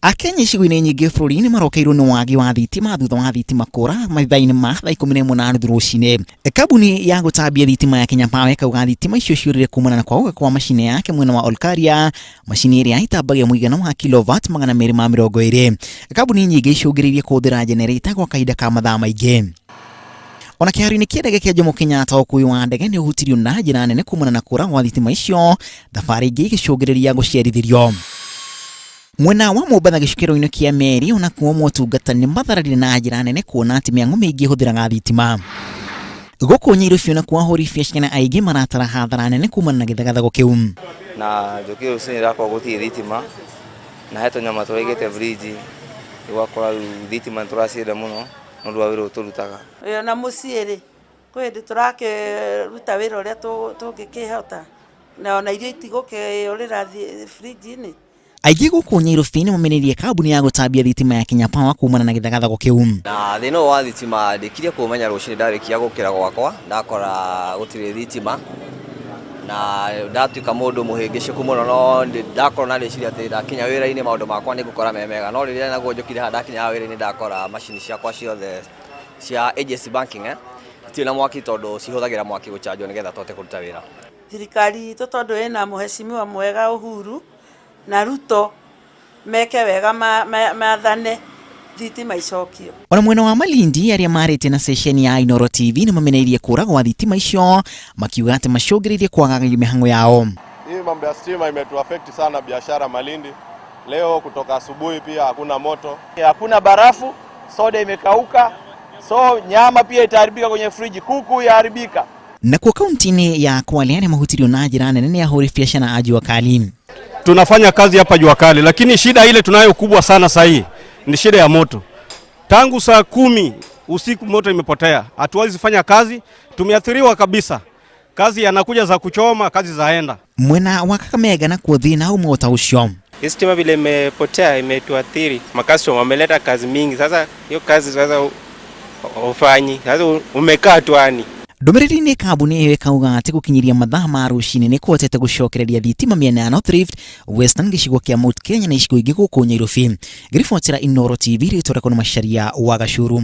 Akenya icigo-inĩ nyingĩ bũrũri-inĩ marokeirwo nĩ wagi wa thitima thutha wa thitima kũra mathaa-inĩ ma thaa 11:30 rũcinĩ. Kambuni ya gũtambia thitima ya Kenya Power ĩkauga thitima icio ciũrire kumana na kwaũka kwa macini yake mwena wa Olkaria, macini ĩrĩa ĩtambagia mũigana wa kilowatt 220. Kambuni nyingĩ icũngĩrĩirie kũhũthĩra generator gwa kahinda ka mathaa maingĩ. Ona kĩharo-inĩ kĩa ndege kĩa Jomo Kenyatta ũkuui wa ndege nĩ ũhutirio na njĩra nene kumana na kũra gwa thitima icio, thabarĩ ingĩ igĩcũngĩrĩria gũcerithĩrio. Mwena wa Mombatha gĩcukĩro-inĩ kĩa meri onakuo motungata nĩ mathararire na njĩra nene kuona atĩ mĩang'o mĩingĩ ĩhũthĩraga thitima. Gũkũ Nyairobi onakuo ahũri biacara aingĩ maratara hathara nene kumana na gĩthagathago kĩu. Na njũkire rũcinĩ ndakora gũtirĩ thitima na he tũnyama tũraigĩte fridge ũgakora rĩu thitima nĩ tũracienda mũno nĩ ũndũ wa wĩra ũyũ tũrutaga. Ona mũciĩ rĩ, kwĩ hĩndĩ tũrakĩruta wĩra ũrĩa tũngĩkĩhota na ona irio itigũkĩũrĩra fridge-inĩ. Aingĩ gũkũ Nyairobi nĩ mamenereirie kambuni ya gũtambia thitima ya Kenya Power kumana na gĩthagathago kĩu. Na thĩna ũyũ wa thitima ndĩkirie kũũmenya rũcinĩ ndarĩkia gũkĩra gwakwa ndakora gũtirĩ thitima na ndatuĩka mũndũ mũhĩngĩcĩku mũno no ndakorwo na rĩciria atĩ ndakinya wĩra-inĩ maũndũ makwa nĩ ngũkora me mega no rĩrĩa naguo njũkire haha ndakinya wĩra-inĩ ndakora macini ciakwa ciothe cia AJS Banking itirĩ na mwaki tondũ cihũthagĩra mwaki gũchanjwo nĩgetha tũhote kũruta wĩra. Thirikari itũ tondũ ĩna mũheshimiwa mwega Uhuru na Ruto meke wega mathane thitima icokio. Ona mwena wa Malindi arĩa marĩte na ceceni ya Inooro TV nĩ mameneirie kũra gwa thitima icio makiuga atĩ macũngĩrĩirie kwagagia mĩhang'o yao. Hii mambo ya stima imetuaffect sana biashara Malindi. Leo kutoka asubuhi pia hakuna moto. Hakuna barafu, soda imekauka, so nyama pia itaharibika kwenye friji, kuku yaharibika. Nakuo kaunti-inĩ ya Kwale arĩa mahutirio na njĩra nene nĩ ahũri biacara a jua kali. Tunafanya kazi hapa jua kali, lakini shida ile tunayo kubwa sana sasa hii ni shida ya moto. Tangu saa 10 usiku moto imepotea, hatuwezi fanya kazi, tumeathiriwa kabisa. Kazi yanakuja za kuchoma, kazi zaenda. Mwena wa Kakamega nakuo thĩna ũmwe ta ũcio. Hii stima vile imepotea imetuathiri, makastoma wameleta kazi mingi, sasa hiyo kazi sasa ufanyi, sasa umekaa tu yani. Ndũmĩrĩri-inĩ kambuni ĩyo ĩkauga atĩ gũkinyĩria mathaa ma rũcinĩ nĩ kũhotete gũcokereria thitima mĩena ya North Rift, Western, gĩcigo kĩa Mount Kenya na icigo ingĩ gũkũ Nyairobi. Ngĩribotera Inooro TV rĩtwa rĩakwa nĩ Macharia wa Gacuru.